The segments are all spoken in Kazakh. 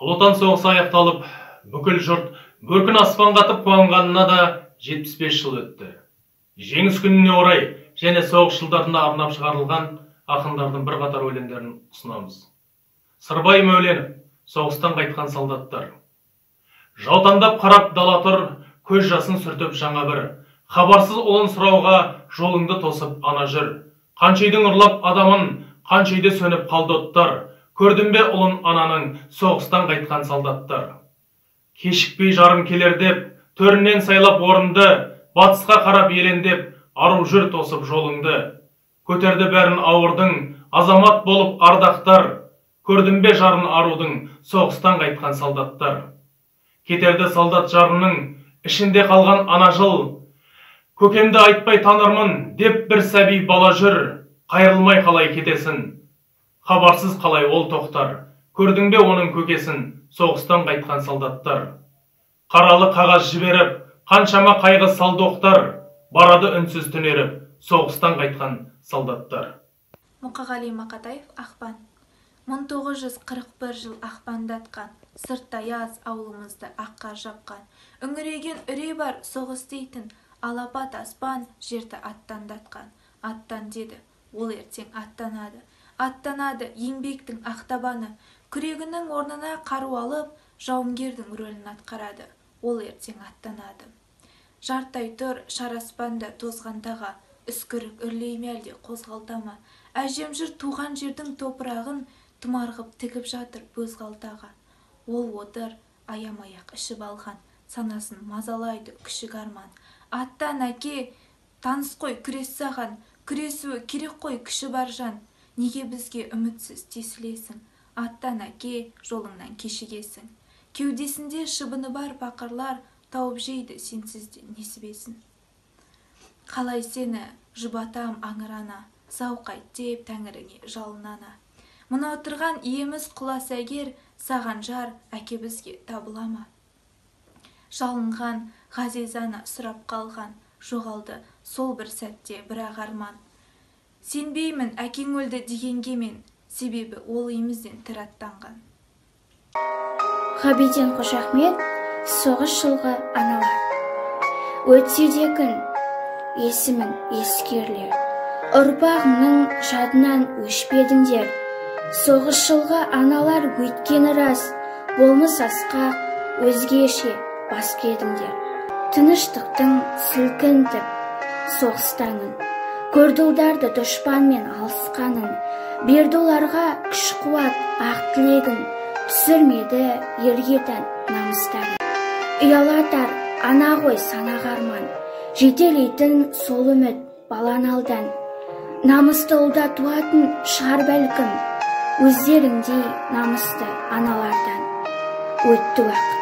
Ұлы Отан соғысы аяқталып, бүкіл жұрт бөркін аспанға атып қуанғанына да 75 жыл өтті. Жеңіс күніне орай және соғыс жылдарына арнап шығарылған ақындардың бірқатар өлеңдерін ұсынамыз. Сырбай Мәуленов, соғыстан қайтқан солдаттар. Жаутаңдап қарап дала тұр, көз жасын сүртіп жаңа бір. Хабарсыз ұлын сұрауға жолыңды тосып ана жүр. Қанша үйдің ұрлап адамын, қанша үйде сөніп қалды оттар. Көрдің бе ұлын ананың, соғыстан қайтқан солдаттар. Кешікпей жарым келер деп, төрінен сайлап орынды, батысқа қарап елендеп, ару жүр тосып жолыңды. Көтерді бәрін ауырдың, азамат болып ардақтар. Көрдің бе жарын арудың, соғыстан қайтқан солдаттар. Кетерді солдат жарының, ішінде қалған ана жыл. Көкемді айтпай танырмын, деп бір сәби бала жүр. Қайрылмай қалай кетесін, хабарсыз қалай ол тоқтар. Көрдің бе оның көкесін, соғыстан қайтқан солдаттар. Қаралы қағаз жіберіп, қаншама қайғы салды оқтар. Барады үнсіз түнеріп, соғыстан қайтқан солдаттар. Мұқағали Мақатаев, Ақпан. 1941 жыл ақпандатқан, сыртта аяз ауылымызды ақ қар жапқан. Үңірейген үрей бар соғыс дейтін, алапат аспан жерді аттандатқан. Аттан деді, ол ертең аттанады. Аттанады еңбектің ақтабаны. Күрегінің орнына қару алып, жауынгердің рөлін атқарады. Ол ертең аттанады. Жартай тұр шар аспанда тозған таға, үскірік үрлей ме әлде қозғалта ма? Әжем жүр туған жердің топырағын тұмар ғып тігіп жатыр бөз қалтаға. Ол отыр аямай-ақ ішіп алған, санасын мазалайды күшік арман. Аттан әке, таныс қой күрес саған, күресуі керек қой күші бар жан. Неге бізге үмітсіз тесілесің? Аттан әке, жолыңнан кешігесің. Кеудесінде шыбыны бар пақырлар тауып жейді сенсіз де несібесін. Қалай сені жұбатам аңырана, сау қайт деп тәңіріңе жалынана. Мына отырған иеміз құласа егер, саған жар әке бізге табыла ма? Жалынған ғазиз ана сұрап қалған, жоғалды сол бір сәтте бірақ арман. Сенбеймін әкең өлді дегенге мен, себебі ол үйімізден тірі аттанған. Ғабиден Қожахмет, соғыс жылғы аналар. Өтсе де күн, есімің ескерілер. Ұрпағыңның жадынан өшпедіңдер. Соғыс жылғы аналар өйткені рас, болмыс асқақ, өзгеше басқа едіңдер. Тыныштықтың сілкінтіп соғыс таңын, көрді ұлдарды дұшпанмен алысқанын, берді оларға күш қуат ақ тілегін, түсірмеді елге тән намыстарын. Ұялатар ана ғой санаға арман, жетелейтін сол үміт баланы алдан. Намысты ұлда туатын шығар бәлкім, өздеріңдей намысты аналардан. Өтті уақыт,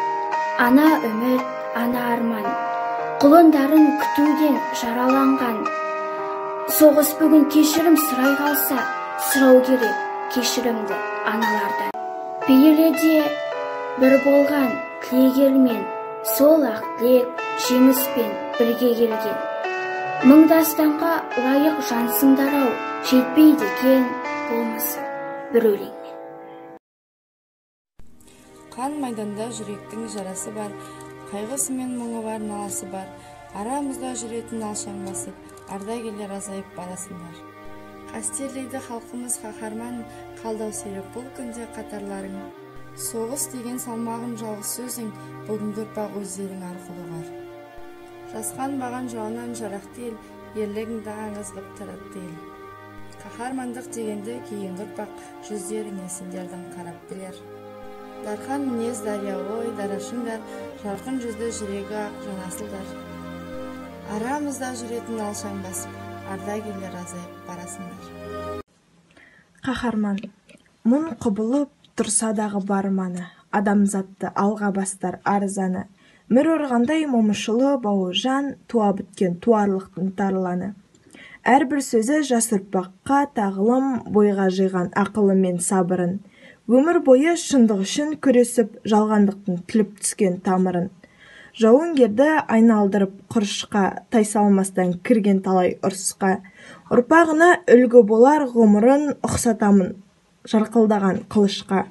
ана үміт, ана арман, құлындарын күтуден жараланған. Соғыс бүгін кешірім сұрай қалса, сұрау керек кешірімді аналардан. Пейілі де бір болған тілек елмен, сол ақ тілек жеңіспен бірге келген. Мың дастанға лайық жансыңдар ау, жетпейді екен болмысы бір өлеңмен. Қан майданда жүректің жарасы бар, қайғысы мен мұңы бар, наласы бар. Арамызда жүретін алшаң басып, ардагерлер азайып барасыңдар. Қастерлейді халқымыз қаһарман, қалдау серік бұл күнде қатарларың. Соғыс деген салмағын жалғыз сөзің, бүгінгі ұрпақ өздерің арқылы ұғар. Жасқанбаған жауынан жарақты ел, ерлігіңді аңыз ғып таратты ел. Қаһармандық дегенді кейінгі ұрпақ жүздеріңе сендердің қарап білер. Дархан мінез дария ой, дарашыңдар, жарқын жүзді жүрегі ақ жанасылдар. Арамызда жүретін алшаң басып, ардагерлер азайып барасыңдар. Қаһарман, мұң құбылып тұрса дағы бар маны, адамзатты алға бастар арзаны. Мір ұрғандай Момышұлы Бауыржан, туа біткен туарлықтың тарланы. Әрбір сөзі жас ұрпаққа тағылым, бойға жиған ақылы мен сабырын. Өмір бойы шындық үшін күресіп, жалғандықтың тіліп түскен тамырын. Жауынгерді айналдырып құрышқа, тайсалмастан кірген талай ұрысқа. Ұрпағына үлгі болар ғұмырын ұқсатамын жарқылдаған қылышқа.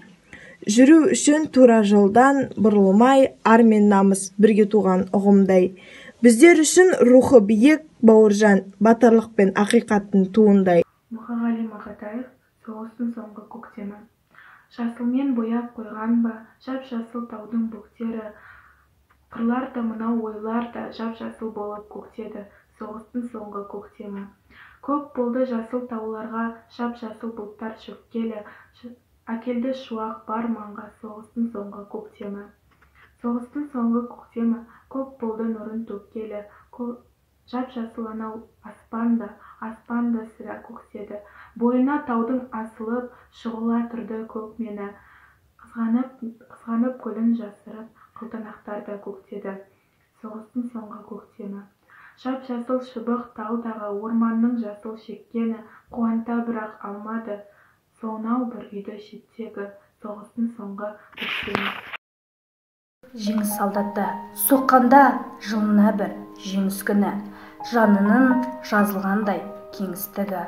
Жүру үшін тура жолдан бұрылмай, ар мен намыс бірге туған ұғымдай. Біздер үшін рухы биік Бауыржан, батырлық пен ақиқаттың туындай. Мұқағали Мақатаев, соғыстың соңғы көктемі. Жасылмен бояп қойған ба, жап-жасыл таудың бөктері, қырлар да мынау ойлар да жап-жасыл болып көктеді, соғыстың соңғы көктемі. Көп болды жасыл тауларға жап-жасыл бұлттар шөккелі, әкелді шуақ бар маңға соғыстың соңғы көктемі. Соғыстың соңғы көктемі, көп болды нұрын төккелі, жап-жасыл анау аспан да, аспан да сірә көктеді. Бойына таудың асылып, шұғыла тұрды көкмені. Қызғанып гүлін жасырып, қылтанақтар да көктеді. Соғыстың соңғы көктемі. Жап-жасыл шыбық талдағы орманның жасыл шеккені, қуанта бірақ алмады. Сонау бір үйді шеттегі соғыстың соңғы көктемі. Жеңіс солдаты соққанда жылына бір жеңіс күні, жанының жазылғандай кеңістігі.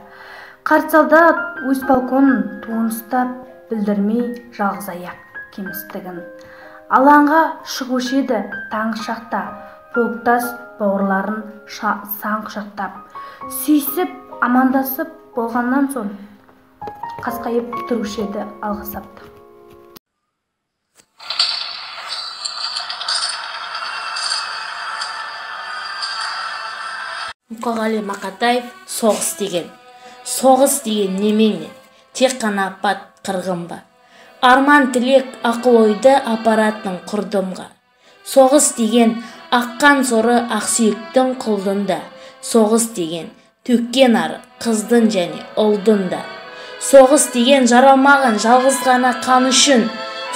Қарт солдат өз полконын туын ұстап, білдірмей жалғыз аяқ кемістігін. Алаңға шығушы еді таңғы шақта, полктас бауырларын сан құшақтап. Сүйісіп, амандасып болғаннан соң қасқайып тұрушы еді алғы сапта. Мұқағали Мақатаев, соғыс деген. Соғыс деген немене? Тек қана апат, қырғын ба? Арман тілек, ақыл ойды апаратын құрдымға. Соғыс деген аққан соры ақсүйектің құлдың да. Соғыс деген төккен ары қыздың және ұлдың да. Соғыс деген жаралмаған жалғыз ғана қан үшін.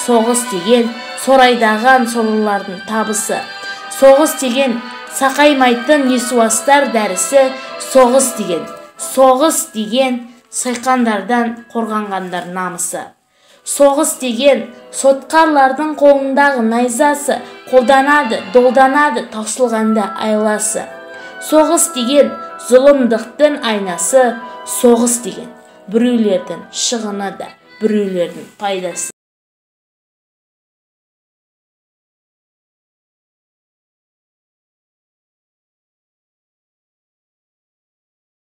Соғыс деген сорайдаған сорлылардың табысы. Соғыс деген сақаймайтын несуастар дәрісі. Соғыс деген, соғыс деген сайқандардан қорғанғандар намысы. Соғыс деген сотқарлардың қолындағы найзасы, қолданады, долданады таусылғанда айласы. Соғыс деген зұлымдықтың айнасы. Соғыс деген біреулердің шығыны да, біреулердің пайдасы.